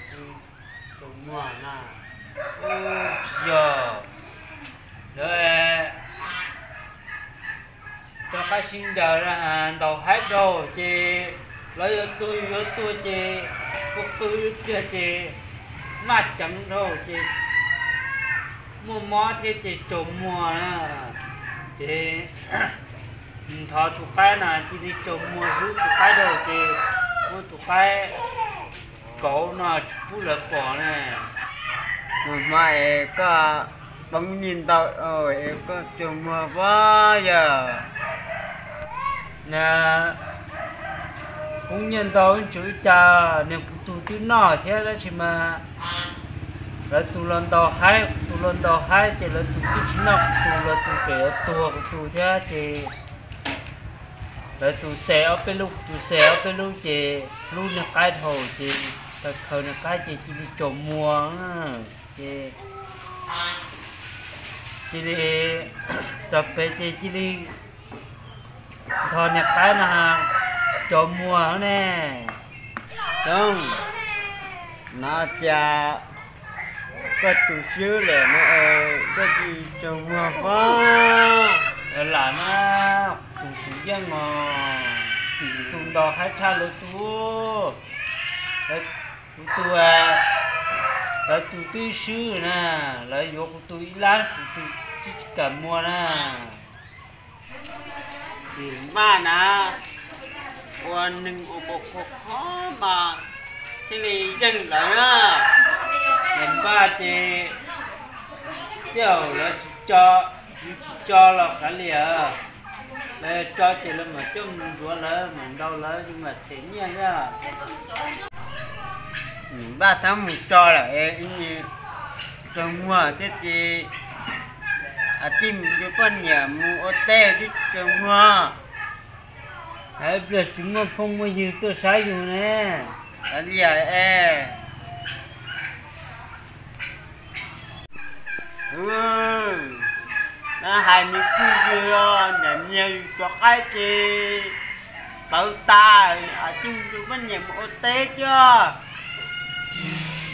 Tsaus muag na, tsis yog, lawv cov qaib sib ncaws ntaus haib dhau ces lawv yuav tuag yuav tuag ces kuj qw ib pliag ces maj ceev dhau ces muaj mob thiab ces tsaus muag na. Ces nthov tus qaib na cia li tsaus muag hlub tus qaib dhau ces muab tus qaib kauv no tsis pub lawv pom na. Mus hmo es koj poob nyiaj ntau es koj tsaus muag pab yog. Na, poob nyiaj ntau ib tsuas ib cas niag kuv tus twb noj thiab tab sis mas lawv tus los ntaus haib, kuv tus los ntaus haib ces lawv tus twb tsis noj kuv tus, lawv tus tseem yuav tuag kuv tus thiab ces lawv tus xes ob peb lub, kuv tus xes ob peb lub ces hlub niag qaib dhau ces thaum khaws niag qaib ces cia li tsaus muag ces cia li txog pem ces cia li nthos niag qaib no tsaus muag ne. Toog, no cas koj tus swb lawm no es koj tsis tsaus muag pab. Lam na, tus tus yeej os, tus ntaus haib tshaj lawv tus, kuv tus, lawv tus twb swb na, lawv yuav kuv tus ib lab kuv tus tsis kam muag na. Npaj na, ua neeg ua paus kho kho mas thiaj li yeej lawv na. Npaj ces tej zaum lawv tsis tso, yus tsis tso los kav liam, lawv tso ces lawv mam coj mus ntxuav lawv mam ntaus lawv yus mam them nyiaj thiab. Npaj tab mus tso lawm, tsaus muag thiab ces tij mus nrog poj niam mus ua teb twb tsaus muag. Ib pliag tsis muaj phooj muaj ywg tuaj saib yus ne. Kav liam es. Na hais nws kuj yog niam nyiag yus cov qaib ces tawv tas, tij mus nrog poj niam mus ua teb thiab.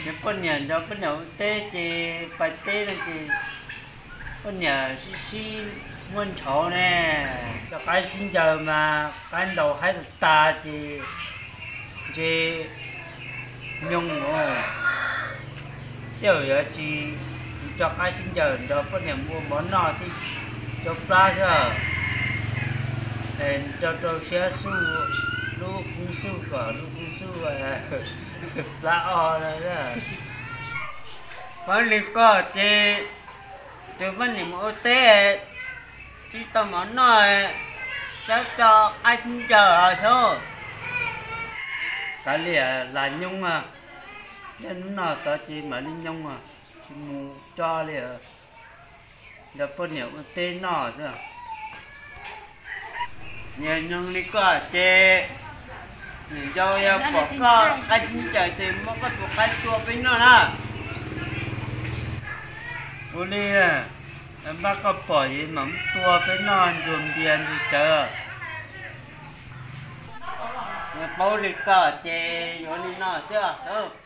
Nws poj niam nrog poj niam ua teb ces pais teb no ces poj niam sib sib muab ntshauv ne. Cov qaib sib ncaws mas qaib ntaus haib tas tas ces ntshe nyoog os. Tej zaum yuav tsis, cov qaib sib ncaws nrog poj niam mus ua mov noj thiab cov plab xwb. Rau rau siab xub, lub koob xub kom lub koob xub plab o no. Paub li koj ces tus poj niam mus ua teb tsis tau mov noj, txhob coj qaib sib ncaws os xyov. Kav liam, lam nyoog, tej hnub no tod ces mam li nyoog, tsis mus tso li. Nrog poj niam ua teb noj xwb. Yog nyoog li koj ces nws yau yog pom koj qaib sib ncaws ces muab koj tus qaib tua peb noj na. Ua li, npaj koj pom ces mam muab tua peb noj ntsuag npias ntsuag cawv. Yog paub li koj ces yuav li no xwb.